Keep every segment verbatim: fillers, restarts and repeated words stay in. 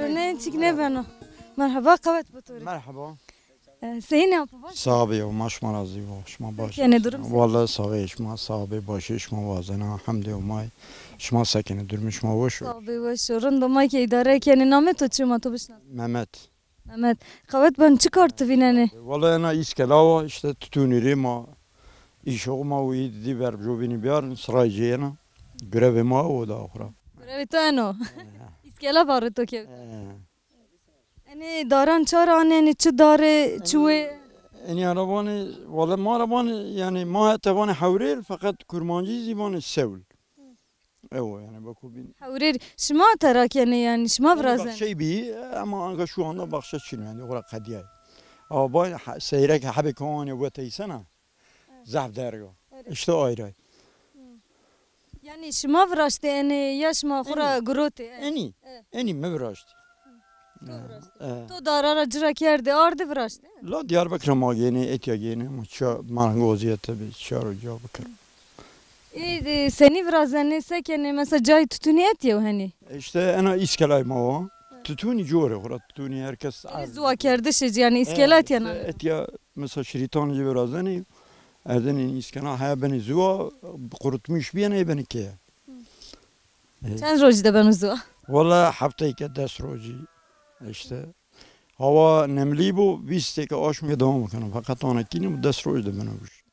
Ne çik ne beno. Merhaba, qewet bo to rê. Merhaba. E, seyîn e, apo baş? Sağ be, ma şima razî bo. Şima baş. Kenê, durum se? Vallahi sağ ê şima, sağ be, baş ê şima wazena, hemdê Homay. Şima se kenê, durum şima weş o? Sağ be, weş o. Rind o, ma ke îdare kenê. Namê to çi ma to bişnas? Mehmet. Mehmet. Qewet ben, çi kar ti vînenê? Vallahi ena îskela wa, işte tutûnî rê ma îşox ma û îdî ver jovînî biyar, sirayê cê yena. Grevê ma o da xura. Grevê to eno. Îskela barê to kewt. Enê daran çar anenê, çi dare, çi wê? Enî ara vanê, wele ma ra vanê, yanî ma hete vanê hewrêr, feqet kurmancî zî vanê sewl. Ew yanî beko bîn. Hewrêr, şima tera kenê yanî, şima virazenê? Baxçey bî, ama anka şu anda baxçe çin yanî, ora qediyay. Ama bay seyrek hebê kawanê wete îsena, zaf derg o. İşte ayray. Yanî şima viraştê enê ya şima xwu ra girotê? Enî, enî mi viraştî. To viraştî. To dara ra ci ra kerdê, ardê viraştê? La Diyarbekir ma gênê, etya gênê, ma ça marangozîye tabi, çar o ca bikir. Ê, e, senî virazenê, se kenê, mesela cayê tutûnî etye û henî? İşte ena îskelay ma wa. Tutûnî corê xura, tutûnî herkes. Ê, zuwa kerdişê ci, yanî îskela etya na? Etya, mesela şirîtan ci virazenê, erdenê îskela heya benê zuwa, qurutmîş bîyene, benê keye. Çend rojî de beno zuwa? Wala hefteyke des rojî. İşte hawa nemlî bo, vîstêke aşmê dewam bikeno. Feqet ana kîne bo des roj de beno biş.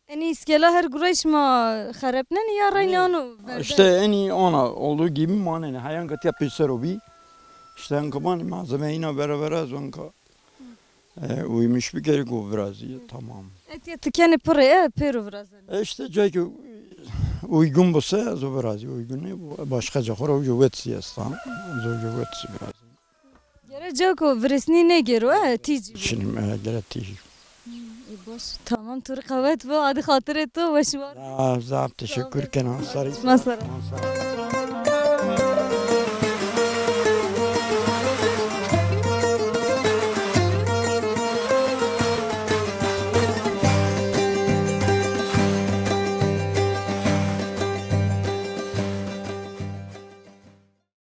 Enî îskela her gurey şima xerepnenî ya reynê ano? İşte enî ana olduğu gibi manenê. Heyan ke tiya pêsero bî. İşte enka banî malzeme îna vera vera ez enka, e, uymuş bikerî ku virazî, tamam. Etya ti kenê pirê, e, pêro virazenê. E, işte cay ki uygun bu se, ez o virazî, uygun ne bu. Başka ca xora uca wetsî esta. Ez uca wetsî virazî. Gere ca ku virisnî nêgêro, e, tîcî. Çinim, e, gere tîcî. Ê, baş. Tamam, to rê qewet bo, adî xatirê to, weş war. Zaf, zaf teşekkür kena. Sarı. Ma sara.